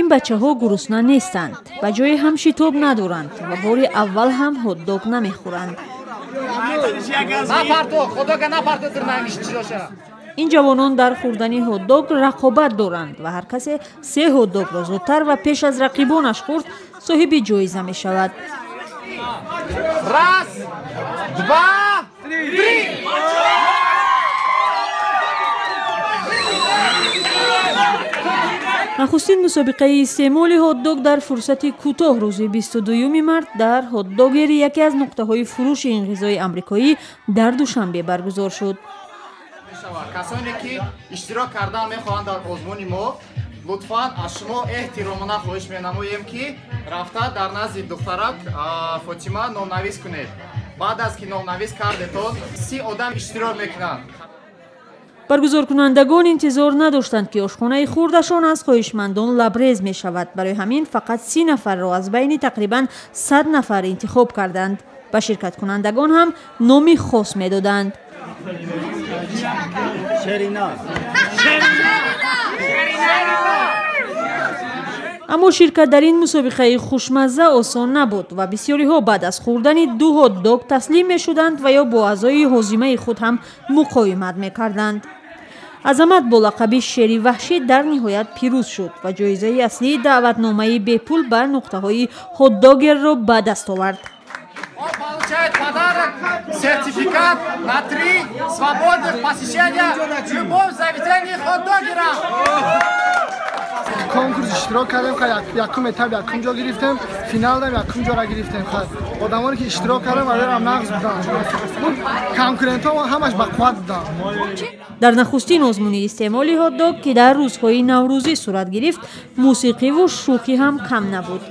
Ин бачаҳо гурусна нестанд, ба ҷои ҳам шитоб надоранд ва бори аввал ҳам ҳот-дог намехӯранд. Ин ҷавонон дар хӯрдани ҳот-дог рақобат доранд ва ҳар касе се ҳот-догро зудтар ва пеш аз рақибонаш хӯрд, соҳиби ҷоиза мешавад. Раз, два, три! Нахустин мусобиқаи истеъмоли ҳот-дог дар фурсати кӯтоҳ рӯзи 22 март дар ҳот-догери яке аз нуқтаҳои фурӯши ин ғизои амрикоӣ дар Душанбе баргузор шуд. Касоне ки иштирок кардан мехоҳанд дар озмуни мо, лутфан аз шумо эҳтиромона хоҳиш менамоем, ки рафта дар назди духтарак Фотима номнавис кунед. Баъд аз ки номнавис кардетон, 30 одам иштирок мекунанд. Баргузоркунандагон интизор надоштанд, ки ошхонаи хурдашон аз хоҳишмандон лабрез мешавад. Барои ҳамин фақат 30 нафарро аз байни тақрибан 100 нафар интихоб карданд. Ба ширкаткунандагон ҳам номи хос медоданд. Аммо ширкат дар ин мусобиқаи хушмазза осон набуд ва бисёриҳо баъд аз хӯрдани ду ҳот-дог таслим мешуданд ва ё бо аъзои ҳозимаи худ ҳам муқовимат мекарданд. Азамат бо лақаби шери ваҳшӣ дар ниҳоят пирӯз шуд ва ҷоизаи аслии даъватномаи бепул ба нуқтаҳои ҳот-догерро ба даст овард. Он получает подарок, сертификат на 3 свободных посещения в любом заведении хот-догера. Конкурс иштирок кардем, якум этап якум ҷо гирифтем, финалдам якум ҷора гирифтем. Одамоне ки иштирок кардем, валерам нағз буданд. Конкурентҳо ҳамаш бақувват буданд. Дар нахустин озмуни истеъмоли ҳот-дог, ки дар рӯзҳои наврӯзӣ сурат гирифт, мусиқиву шӯхӣ ҳам кам набуд.